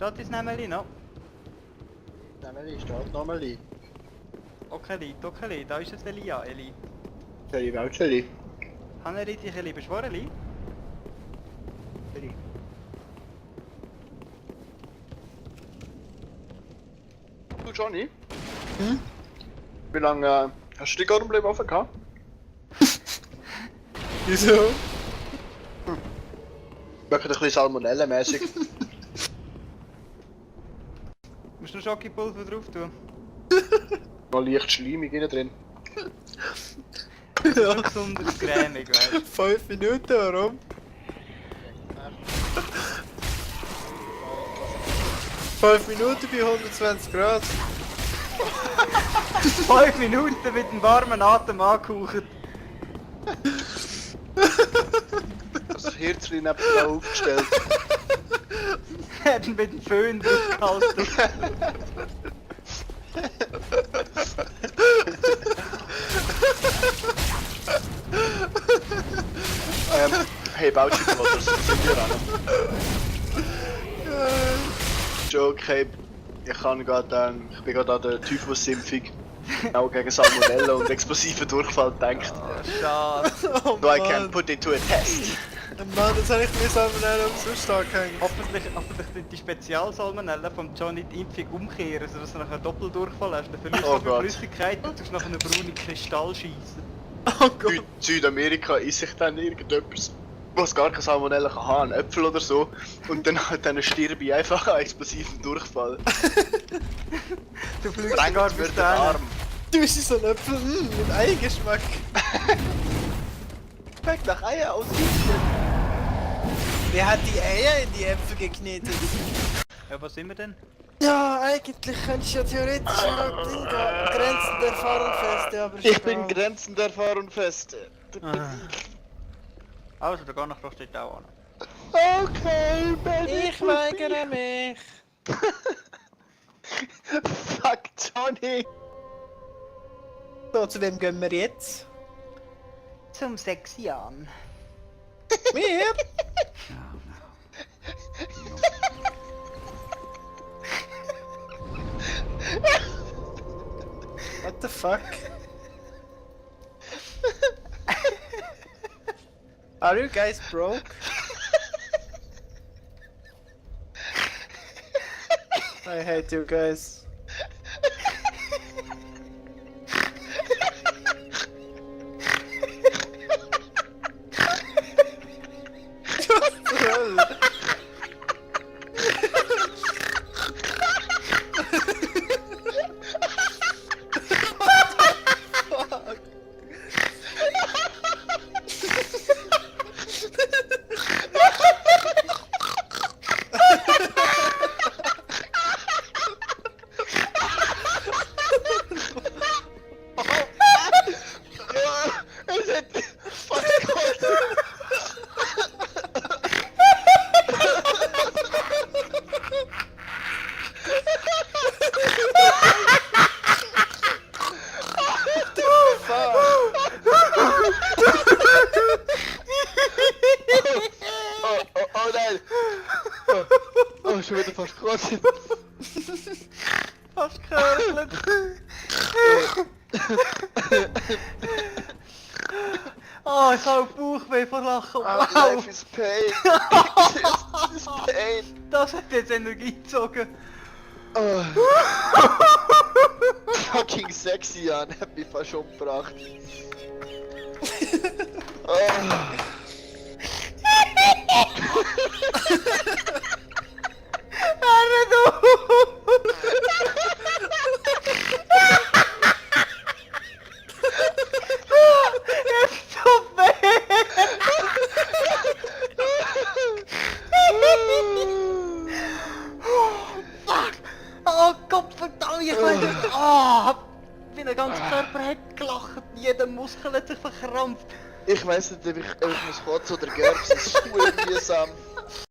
Steht dein Nämeli noch? Nämlich steht nochmal. Okay, da ist es Elia, Eli. Schöne Weltschöne. Kann er dich ein beschworen, Eli? Du Johnny? Wie lange hast du die Gartenbleiben offen gehabt? Wieso? Wirklich ein bisschen salmonellenmäßig. Musst du Schokipulver drauf tun? Noch leicht schleimig innen drin. Ja. Besonders cremig, weißt du? 5 Minuten, warum? 5 Minuten bei 120 Grad. 5 Minuten mit dem warmen Atem angehaucht. Das Herzchen neben dir aufgestellt. Werden mit dem Föhn draufgehalten. Hey, Bautschützenmotors, sind wir an? Joke, hey, ich bin gerade an der Typhusimpfung. Auch gegen Salmonella und explosiven Durchfall gedacht. Oh, schade. Oh So I can put it to a test. Mann, jetzt habe ich mir Salmonella am sonst angehängt. Hoffentlich sind die Spezialsalmonellen von Johnny die Impfung umkehren, sodass du nachher einen Doppeldurchfall hast. Dann verlierst Oh du Gott. Flüssigkeit und tust nachher einen braunen Kristall schießen. Oh Gott. Südamerika isst sich dann irgendetwas, was gar kein Salmonella kann haben, einen Äpfel oder so. Und dann stirbe ich einfach an explosiven Durchfall. Du fliegst sogar Drängt bis mir den dahin. Arm. Du bist so ein Äpfel mit Eigengeschmack. Schmeckt nach Eier aus. Wer hat die Eier in die Äpfel geknetet? Ja, was sind wir denn? Ja, eigentlich könntest du ja theoretisch auch Ding gehen. Grenzen der Erfahrung fest, aber Ich bin Grenzen der Erfahrung fest. Also, der Garnach steht auch an. Okay, baby. Ich weigere mich. Fuck, Johnny. So, zu wem gehen wir jetzt? Zum 6 Jahren. Wir? What the fuck? Are you guys broke? I hate you guys. Oh nein! Oh, schon wieder fast gekotzt. Fast gehört. Oh, ich habe Bauchweh vor Lachen. Life Wow, is pain. This is pain. das hat jetzt Energie gezogen. Oh. Fucking sexy an, hat mich fast umgebracht. Oh. Oh Gott verdammt, ich weiß nicht. Oh, mein ganzer Körper hat gelacht, jeder Muskel hat sich verkrampft. Ich weiss nicht, ob ich muss kotzen oder gerbsen, es ist schwer mühsam.